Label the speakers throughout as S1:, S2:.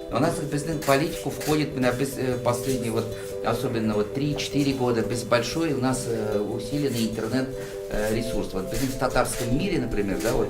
S1: У нас безнең политику входит, менә без э, последние вот, особенно вот 3-4 года, без большой у нас э, усиленный интернет э, ресурс. Вот безнең в татарском мире, например, да, вот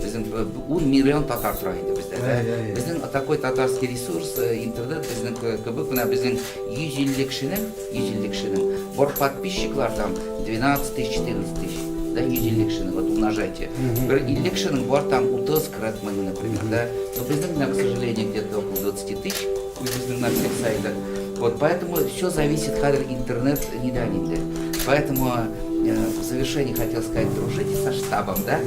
S1: безнең 10 миллион татар тора инде бездә, да. Безнең такой татарский ресурс, интернет безнең кебек, менә безнең 150 кешенең, 150 кешенең, бар подписчиклар там 12 тысяч, 14 тысяч, да, 150 кешенең, вот умножайте. Бер 50 кешенең бар там 30-40 мең, например, да. Но безнең менә, к сожалению, где-то около 20 тысяч безнең на всех сайтах. Вот, поэтому все зависит, хәзер интернет нидән инде. Поэтому в завершении хотел сказать, дружите со штабом, да?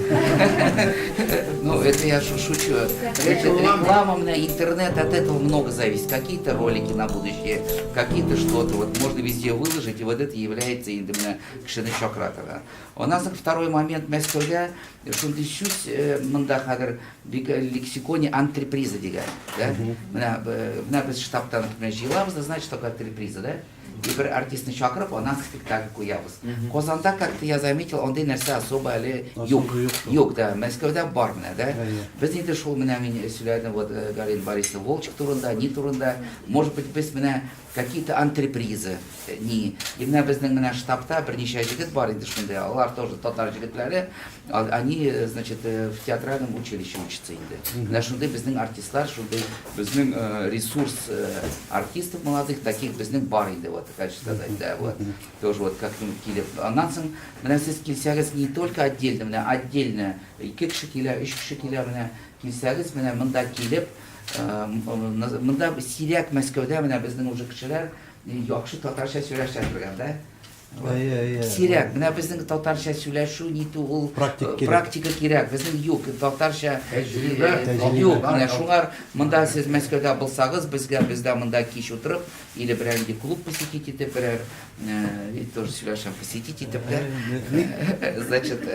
S1: Ну, это я шучу. Это реклама на интернет, от этого много зависит. Какие-то ролики на будущее, какие-то что-то. Вот можно везде выложить, и вот это является именно кешене чакыра торган. У нас второй момент Мәскәүдә шундый сүз монда хәзер бик лексиконе антреприза дигән, да? Менә менә без штабта, например, җыелабыз да, значит, что такое антреприза, да? И бер артистны чакырып, аннан спектакль куябыз. Казанда, как-то я заметил, андый нәрсә особо әле юк. Юк, да. Мәскәүдә бар менә, да. Без инде шул менә мин сөйләдем вот Галина Борисовна Волчек турында, ни турында. Может быть, без менә какие-то антрепризы ни. И менә безнең менә штабта берничә җегет бар инде шундый. Алар тоже татар җегетләре. Они, значит, в театральном училище учатся инде. Менә шундый безнең артистлар, шундый безнең ресурс артистов молодых таких безнең бар инде, вот, хочу сказать, да, вот. Тоже вот как-нибудь килеп. Аннан соң, менә сез килсәгез, не только отдельно, менә отдельно ике кеше килә, өч кеше килә, менә килсәгез, менә монда килеп, монда сирәк Мәскәүдә менә безнең уже кешеләр яхшы татарча сөйләшә торган, да?
S2: Әйе, әйе.
S1: Сирәк. Менә безнең татарча сөйләшү нитү ул
S2: Практик кирәк.
S1: Практика кирәк. Безнең юк татарча
S3: Тәҗрибә.
S2: Тәҗрибә.
S1: Юк. Менә шуңар монда сез Мәскәүдә булсагыз, безгә бездә монда кич утырып или берәр нинди клуб посетить итеп, берәр и тоже сөйләшәм, посетить итеп, да? Значит,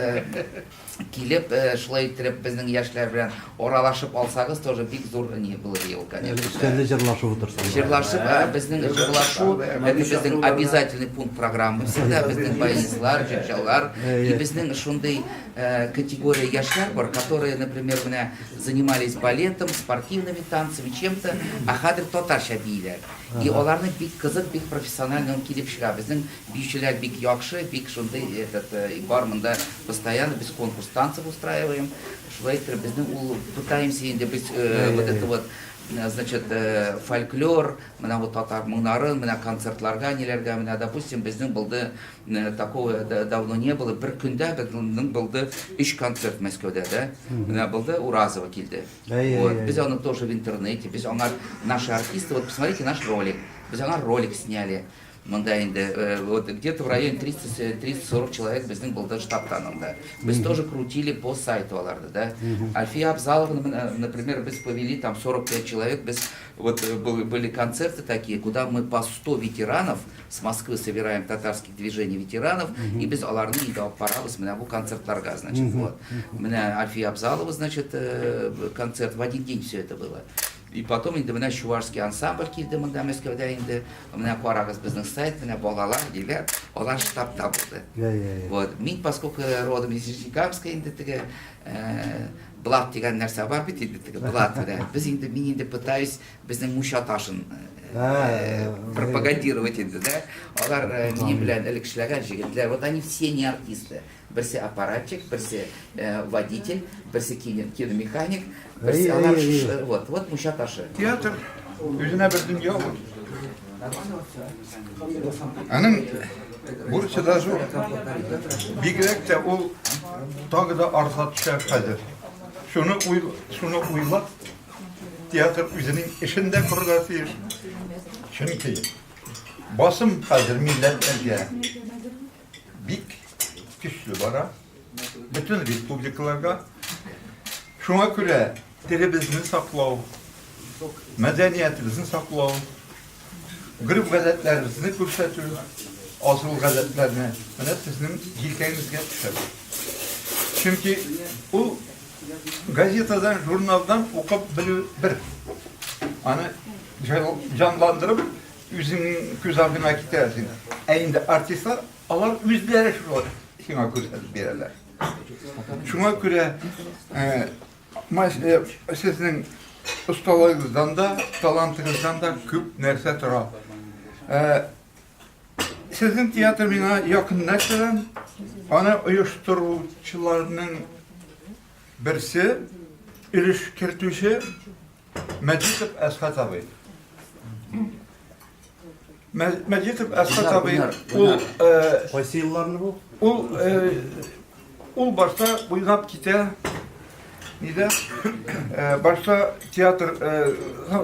S1: килеп, шулай иттереп безнең яшьләр белән аралашып алсагыз, тоже бик зур не было ел, конечно.
S2: Өстәлдә җырлашып утырсаң.
S1: Җырлашып, безнең җырлашу, это безнең обязательный пункт программы всегда, безнең баянистлар, җырчылар, и безнең шундый категория яшьләр бар, которые, например, менә занимались балетом, спортивными танцами, чем-то, а хәзер татарча бииләр. И аларны бик кызык, бик профессионально килеп чыга. Безнең биючеләр бик яхшы, бик шундый этот бар монда постоянно без конкурс танцев устраиваем. Шулай итеп безнең ул пытаемся инде без вот это вот, значит, фольклор, менә бу татар моңнарын, менә концертларга, ниләргә, менә, допустим, безнең булды, такого давно не было, бер көндә безнең булды өч концерт Мәскәүдә, да? Менә булды, Уразова килде. Вот, без аны тоже в интернете, без аңар наши артисты, вот посмотрите наш ролик, без аңар ролик сняли. Монда инде вот где-то в районе 30-40 человек безнең булды штабтан анда. Без тоже крутили по сайту аларды, да. Альфия Абзаловна, например, без повели там 45 человек, без вот были концерты такие, куда мы по 100 ветеранов с Москвы собираем татарских движений ветеранов, и без аларны инде алып барабыз менә бу концертларга, значит, вот. Менә Альфия Абзалова, значит, концерт, в один день все это было. И потом инде менә чувашский ансамбль килде монда Мәскәүдә инде. Менә карагыз безнең сайт, менә балалар диләр, алар штабта булды. Вот, мин, поскольку родом из Нижнекамска инде теге блат дигән нәрсә бар бит инде теге блат менә. Без инде мин инде пытаюсь безнең Мунча ташын пропагандировать инде, да. Алар минем белән элек эшләгән җегетләр, вот они все не артисты. Берсе аппаратчик, берсе водитель, берсе киномеханик, берсе алар вот, вот Мунча ташы.
S3: Театр үзенә бер дөнья ул. Аның бурычы да зур. Бигрәк тә ул тагы да арта төшә хәзер. Шуны уй, шуны уйлап, театр үзенең эшен дә корырга тиеш. Чөнки басым хәзер милләтләргә бик көчле бара. Бөтен республикаларга. Шуңа күрә телебезне саклау, мәдәниятебезне саклау. Гореф-гадәтләребезне күрсәтү, асыл гадәтләрне менә сезнең җилкәгезгә төшә. Чөнки ул газетадан, журналдан укып белү бер. Аны җанландырып, үзеңнең күз алдыңа китерәсең. Ә инде артистлар, алар үзләре шулай сиңа күрсәтеп бирәләр. Шуңа күрә Сезнең осталыгыгыздан да, талантыгыздан да күп нәрсә тора. Сезнең театр миңа якын нәрсәдән, аны оештыручыларның берсе, өлеш кертүче Мәҗитов Әсхәт абый. Мәҗитов Әсхәт абый ул
S2: кайсы елларны бу?
S3: Ул ул башта уйнап китә. Нидә? Башта театр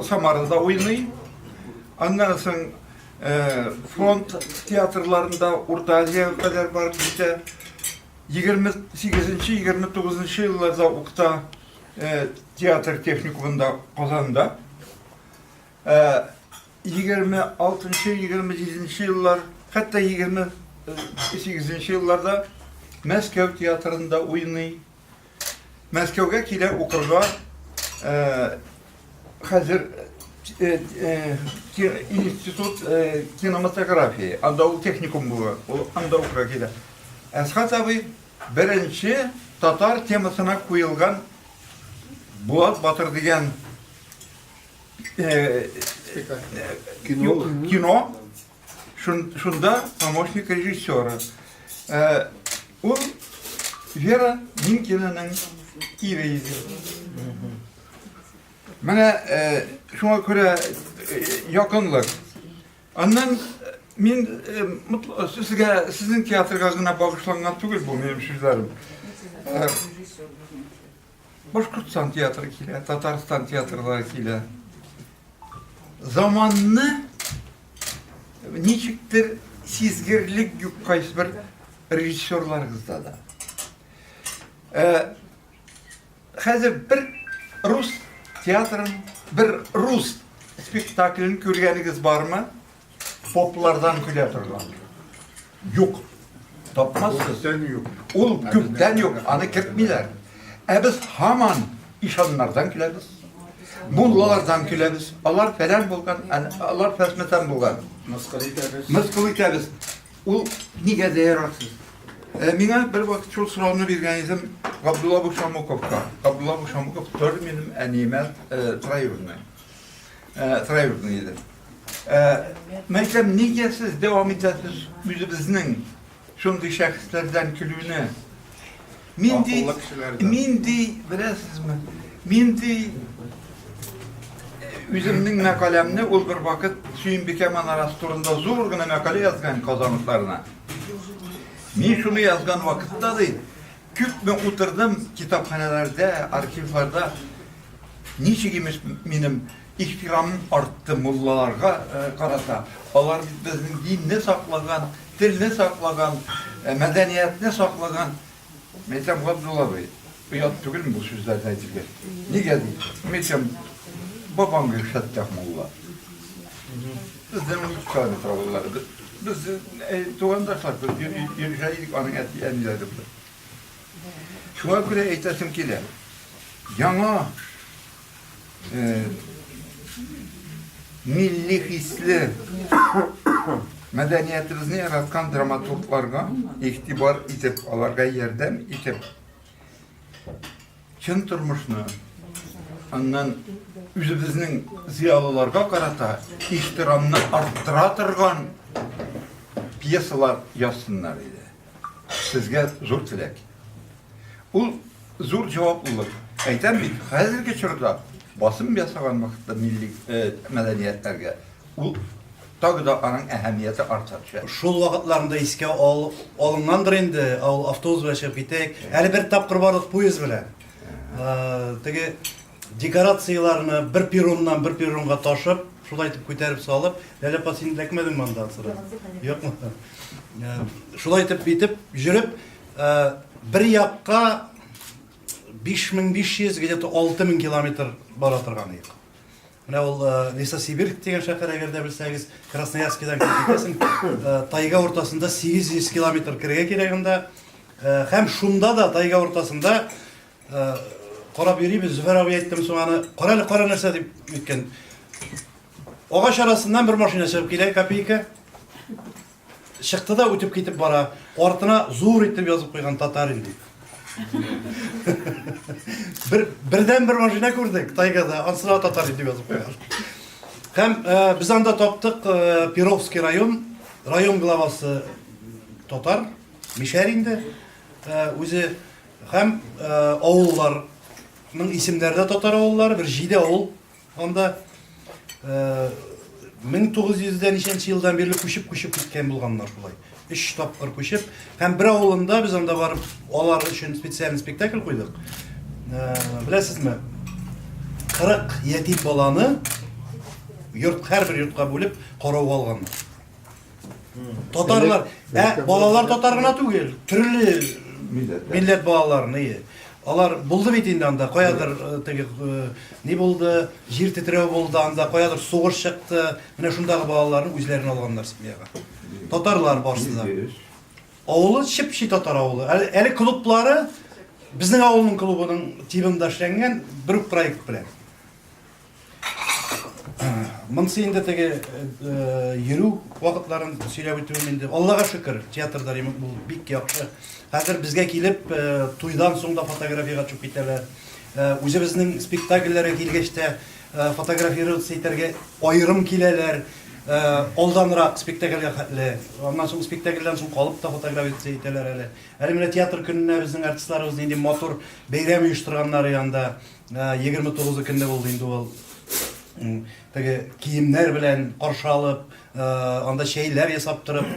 S3: Самарада уйный. Аннан соң фронт театрларында Урта Азиягә кадәр барып җитә. 28-29 елларда укыта театр техникумында Казанда. 26-27 еллар, хәтта 28 елларда Мәскәү театрында уйный. Мәскәүгә килә укырга хәзер институт кинематографии, анда ул техникум була, ул анда укырга килә. Әсхат абый беренче татар темасына куелган Булат батыр дигән кино, кино шунда помощник режиссера. Ул Вера Минкинаның ире иде. Менә шуңа күрә якынлык. Аннан мин сезгә, сезнең театрга гына багышланган түгел бу минем сүзләрем. Башкортстан театры килә, Татарстан театрлары килә. Заманны ничектер сизгерлек юк кайсыбер режиссерларыгызда да. Э, хәзер бер рус театрын, бер рус спектаклен күргәнегез бармы? Поплардан көлә торган. Юк. Тапмассыз.
S4: Күптән юк.
S3: Ул күптән юк, аны кертмиләр. Ә без һаман ишаннардан көләбез. Муллалардан көләбез. Алар фәлән булган, алар фәсмәтән булган.
S4: Мыскыл итәбез.
S3: Мыскыл итәбез. Ул нигә дә яраксыз. Ә, миңа бер вакыт шул сорауны биргән идем Габдулла Бушамуковка. Габдулла Бушамуков тоже минем әниемә э, троюродный. Э, троюродный иде. Мәйтәм, нигә сез дәвам итәсез үзебезнең шундый шәхесләрдән көлүне? Минди, минди, беләсезме, минди үземнең мәкаләмне ул бер вакыт Сөембикә манарасы турында зур гына мәкалә язган Казан утларына. Мин шуны язган вакытта ди, күпме утырдым китапханәләрдә, архивларда, ничек имеш минем Ихтирамым артты муллаларга карата. Алар бит безнең динне саклаган, телне саклаган, мәдәниятне саклаган. Мин әйтәм, Габдулла абый, оят түгелме бу сүзләрне әйтергә? Нигә ди? Мин әйтәм, бабаң Гөлшәттәх мулла. Бездән 12 километр авыллары. Без тугандашлар, без йөрешә идек аның әти-әниләре белән. Шуңа күрә әйтәсем килә, яңа милли хисле мәдәниятебезне яраткан драматургларга игътибар итеп, аларга ярдәм итеп, чын тормышны, аннан үзебезнең зыялыларга карата ихтирамны арттыра торган пьесалар язсыннар иде. Сезгә зур теләк. Ул зур җаваплылык. Әйтәм бит, хәзерге чорда басым ясаган вакытта милли мәдәниятләргә ул тагы да аның әһәмияте арта төшә.
S2: Шул вакытларны да искә алынгандыр инде, ул автобус белән чыгып китәйек. Әле бер тапкыр бардык поезд белән. Теге декорацияләрне бер перроннан бер перронга ташып, шулай итеп күтәреп салып, Ләлә апа, син эләкмәдеңме анда сыра? Юкмы? Шулай итеп итеп йөреп, Бер якка 5500, где-то 6000 километр бара торган идек. Менә ул Лесосибирск дигән шәһәр, әгәр дә белсәгез, Красноярскидан кереп китәсең, тайга уртасында 800 километр керергә кирәк анда. Һәм шунда да тайга уртасында карап йөрибез, Зөфәр абый әйттем соң аны, кара әле, кара нәрсә дип әйткән. Агач арасыннан бер машина чыгып килә, копейка. Чыкты да үтеп китеп бара. Артына зур итеп язып куйган татарин дип. Бер бердән бер машина күрдек тайгада, ансына татарин дип язып куйган. Һәм э, без анда таптык э, Перовский район, район главасы татар, мишәр инде э, үзе һәм э, авылларның исемнәре дә татар авыллары, бер җиде авыл Анда 1900 дә ничәнче елдан бирле күчеп-күчеп киткән булганнар шулай. Өч тапкыр күчеп. Һәм бер авылында без анда барып, алар өчен специальный спектакль куйдык. Беләсезме, 40 ятим баланы йорт, һәрбер йортка бүлеп карауга алганнар. Татарлар, ә балалар татар гына түгел, төрле милләт балаларын, ие. Алар булды бит инде анда, каядыр э, теге э, ни булды, җир тетрәү булды анда, каядыр сугыш чыкты. Менә шундагы балаларны үзләрен алганнар семьяга. Татарлар барысы да. Авылы чеп-чи татар авылы. Әле, әле клублары безнең авылның клубының тибында эшләнгән бер үк проект белән. Монысы инде теге э, йөрү вакытларын сөйләп үтүем инде. Аллага шөкер, театрда ремонт булды, бик яхшы. Хәзер безгә килеп, э, туйдан соң да фотографиягә төшеп китәләр. Э, үзебезнең спектакльләргә килгәч тә фотографироваться итәргә аерым киләләр. Алданрак спектакльгә хәтле. Аннан соң спектакльдән соң калып та фотографироваться итәләр әле. Әле менә театр көненә безнең артистларыбыз нинди матур бәйрәм оештырганнар янда. 29 көнне булды инде ул. Теге киемнәр белән каршы алып, анда чәйләр ясап торып,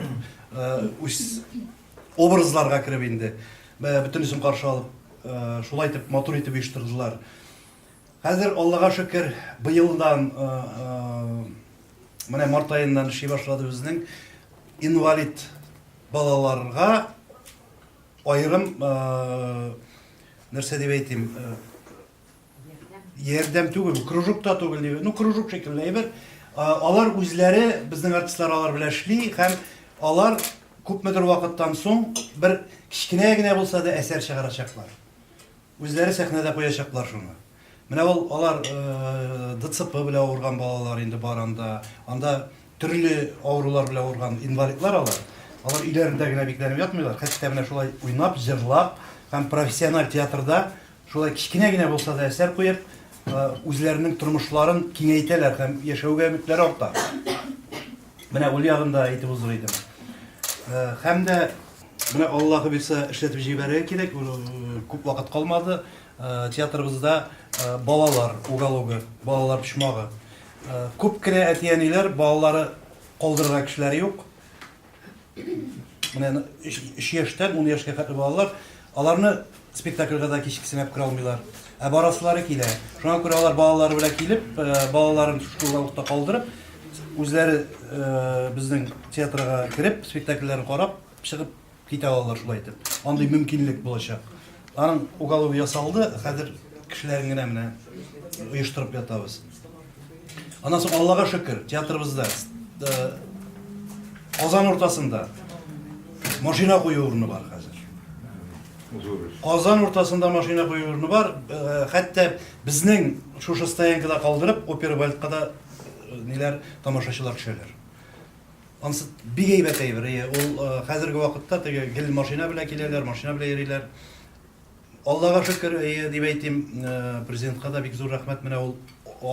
S2: үз образларга кереп инде. Бөтенесен каршы алып, шулай итеп матур итеп оештырдылар. Хәзер Аллага шөкер, быелдан менә март аеннан эшли башлады безнең инвалид балаларга аерым нәрсә дип әйтим, ярдәм түгел, кружок та түгел дип, ну кружок шикелле әйбер. Алар үзләре, безнең артистлар алар белән эшли һәм алар күпмедер вакыттан соң бер кечкенә генә булса да әсәр чыгарачаклар. Үзләре сәхнәдә куячаклар шуны. Менә ул алар ДЦП белән авырган балалар инде бар анда. Анда төрле авырулар белән авырган инвалидлар алар. Алар өйләрендә генә бикләнеп ятмыйлар. Хәтта менә шулай уйнап, җырлап һәм профессиональ театрда шулай кечкенә генә булса да әсәр куеп, үзләренең тормышларын киңәйтәләр һәм яшәүгә өметләре арта. Менә ул ягын да әйтеп узыр идем. Һәм дә менә Аллаһы бирсә эшләтеп җибәрергә кирәк, күп вакыт калмады. Театрыбызда балалар угологы, балалар почмагы. Күп кенә әти-әниләр балалары калдырырга кешеләре юк. Менә 3 яшьтән 10 яшькә хәтле балалар, аларны спектакльгә дә кичкесен алып керә алмыйлар. Ә барасылары килә. Шуңа күрә алар балалары белән килеп, балаларын шул вакытта калдырып, үзләре безнең театрга кереп, спектакльләрен карап, чыгып китә алалар шулай итеп. Андый мөмкинлек булачак. Аның угологы ясалды, хәзер кешеләрен генә менә оештырып ятабыз. Аннан соң Аллага шөкер, театрыбызда Казан уртасында машина кую урыны бар хәзер. Казан уртасында машина кую урыны бар. Хәтта безнең шушы стоянкада калдырып, опера балетка да ниләр тамашачылар төшәләр. Ансы бик әйбәт әйбер. Ул хәзерге вакытта теге гел машина белән киләләр, машина белән йөриләр. Аллага шөкер, әйе, дип әйтим, президентка да бик зур рәхмәт. Менә ул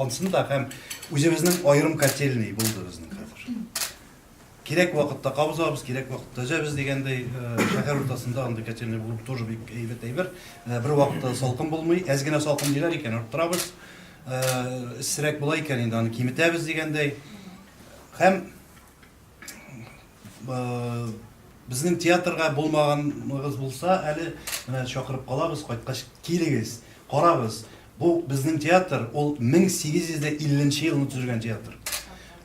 S2: ансын да һәм үзебезнең аерым котельный булды безнең хәзер. Кирәк вакытта кабызабыз, кирәк вакытта өзәбез дигәндәй, шәһәр уртасында андый котельный булу тоже бик әйбәт әйбер. Бер вакытта да салкын булмый, әз генә салкын диләр икән, арттырабыз. Эссерәк була икән, инде аны киметәбез дигәндәй. Һәм Безнең театрга булмаганыгыз булса, әле менә чакырып калабыз, кайткач килегез, карагыз. Бу безнең театр, ул 1850 нче елны төзелгән театр.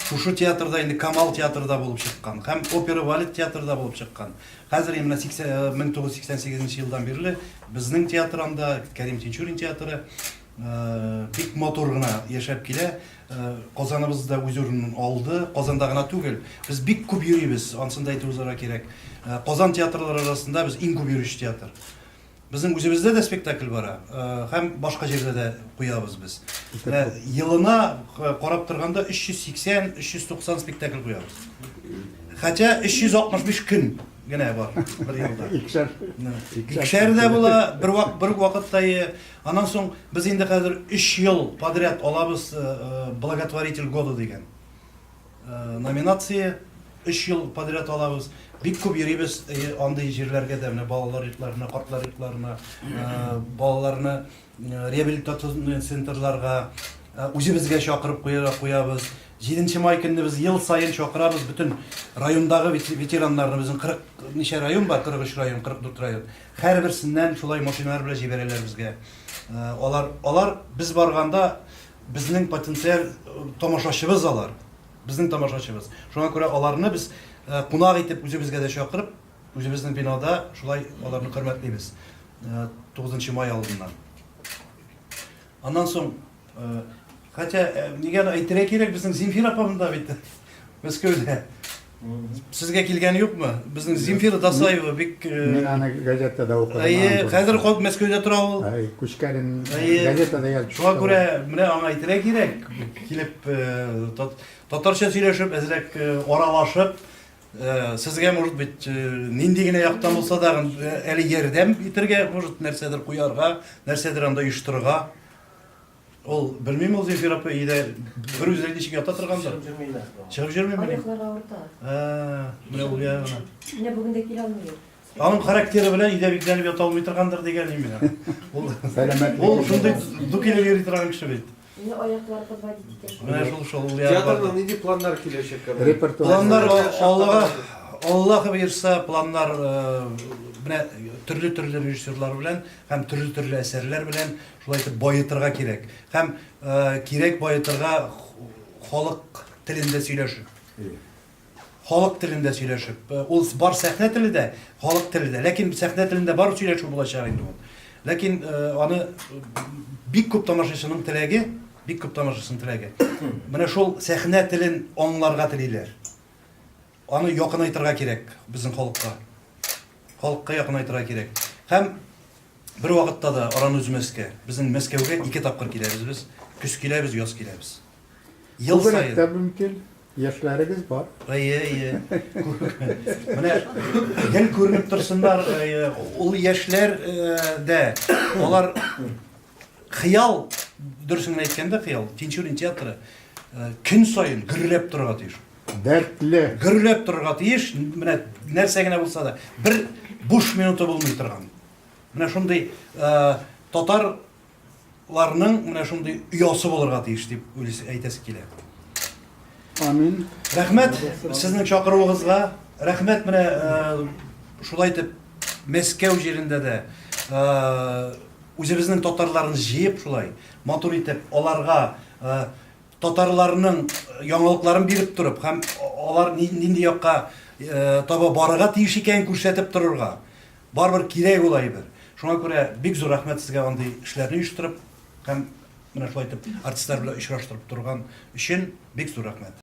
S2: Шушы театрда инде Камал театры да булып чыккан һәм опера балет театры да булып чыккан. Хәзер менә 1988 елдан бирле безнең театр анда, Кәрим Тинчурин театры. Бик матур гына яшәп килә. Казаныбыз да үз урынын алды. Казанда гына түгел, без бик күп йөрибез, анысын да әйтеп узарга кирәк. Казан театрлары арасында без иң күп йөрүче театр. Безнең үзебездә дә спектакль бара, һәм башка җирдә дә куябыз без. Менә елына карап торганда 380-390 спектакль куябыз. Хотя 365 көн генә бар бер елда.
S4: Икешәр.
S2: Икешәр дә була, бер вак бер вакытта. Аннан соң без инде хәзер 3 ел подряд алабыз благотворитель года дигән номинация. 3 ел подряд алабыз. Бик күп йөрибез андый җирләргә дә, менә балалар йортларына, картлар йортларына, балаларны реабилитационный центрларга үзебезгә чакырып куябыз. 7 май көнне без ел саен чакырабыз бөтен райондагы ветераннарны. Безнең 40 ничә район бар, 43 район, 44 район. Һәрберсеннән шулай машиналар белән җибәрәләр безгә. Алар, алар без барганда безнең потенциаль тамашачыбыз алар. Безнең тамашачыбыз. Шуңа күрә аларны без кунак итеп үзебезгә дә чакырып, үзебезнең бинада шулай аларны хөрмәтлибез. 9 май алдыннан. Аннан соң, хотя, нигә аны әйтергә кирәк, безнең Земфира апа монда бит. Мәскәүдә. Сезгә килгән юкмы? Безнең Земфира Дасаева бик
S4: Мин аны газетада укыдым.
S2: Әйе, хәзер калып Мәскәүдә тора ул.
S4: Әй, күчкәнен газетада язып.
S2: Шуңа күрә менә аңа әйтергә кирәк, килеп татарча сөйләшеп, әзрәк аралашып, сезгә, может быть, нинди генә яктан булса да, әле ярдәм итәргә, может, нәрсәдер куярга, нәрсәдер анда оештырырга. Ул, белмим, ул Земфира апа өйдә бер үзе ничек ята торгандыр.
S5: Чыгып йөрми инде.
S2: Чыгып йөрмиме?
S6: Аяклары авырта.
S2: Менә ул ягына.
S6: Менә бүген дә килә алмый.
S2: Аның характеры белән өйдә бикләнеп ята алмый торгандыр дигән мин. Ул
S4: Сәламәтлеге.
S2: Ул шундый ду килеп йөри торган кеше бит.
S6: Менә аяклар подводить итә.
S2: Менә шул шул ягы бар.
S5: Театрның нинди планнар киләчәккә?
S4: Репертуар.
S2: Планнар Аллага Аллаһ боерса, планнар менә төрле-төрле режиссерлар белән һәм төрле-төрле әсәрләр белән Шулай итеп баетырга кирәк. Һәм кирәк баетырга халык телендә сөйләшеп. Халык телендә сөйләшеп. Ул бар сәхнә теле дә, халык теле дә. Ләкин сәхнә телендә бар сөйләшү булачак инде ул. Ләкин аны бик күп тамашачының теләге, бик күп тамашачының теләге. Менә шул сәхнә телен аңларга телиләр. Аны якынайтырга кирәк безнең халыкка. Халыкка якынайтырга кирәк. Һәм бер вакытта да араны өзмәскә. Безнең Мәскәүгә ике тапкыр киләбез без. Көз киләбез, яз киләбез. Ел
S4: Күбрәк
S2: саен.
S4: тә мөмкин. Яшьләрегез бар.
S2: Әйе, әйе. Менә гел күренеп торсыннар, әйе, ул яшьләр дә, алар хыял, дөресен генә әйткәндә, хыял, Тинчурин театры көн саен гөрләп торырга тиеш.
S4: Дәртле.
S2: Гөрләп торырга тиеш, менә нәрсә генә булса да, бер буш минуты булмый торган. Менә шундый татарларның менә шундый оясы булырга тиеш дип әйтәсе килә.
S4: Амин.
S2: Рәхмәт сезнең чакыруыгызга. Рәхмәт менә шулай итеп Мәскәү җирендә дә үзебезнең татарларны җыеп шулай матур итеп аларга татарларның яңалыкларын биреп торып һәм алар нинди якка таба барырга тиеш икәнен күрсәтеп торырга. Барыбер кирәк ул әйбер. Шуңа күрә бик зур рәхмәт сезгә андый эшләрне оештырып һәм менә шулай итеп артистлар белән очраштырып торган өчен бик зур рәхмәт.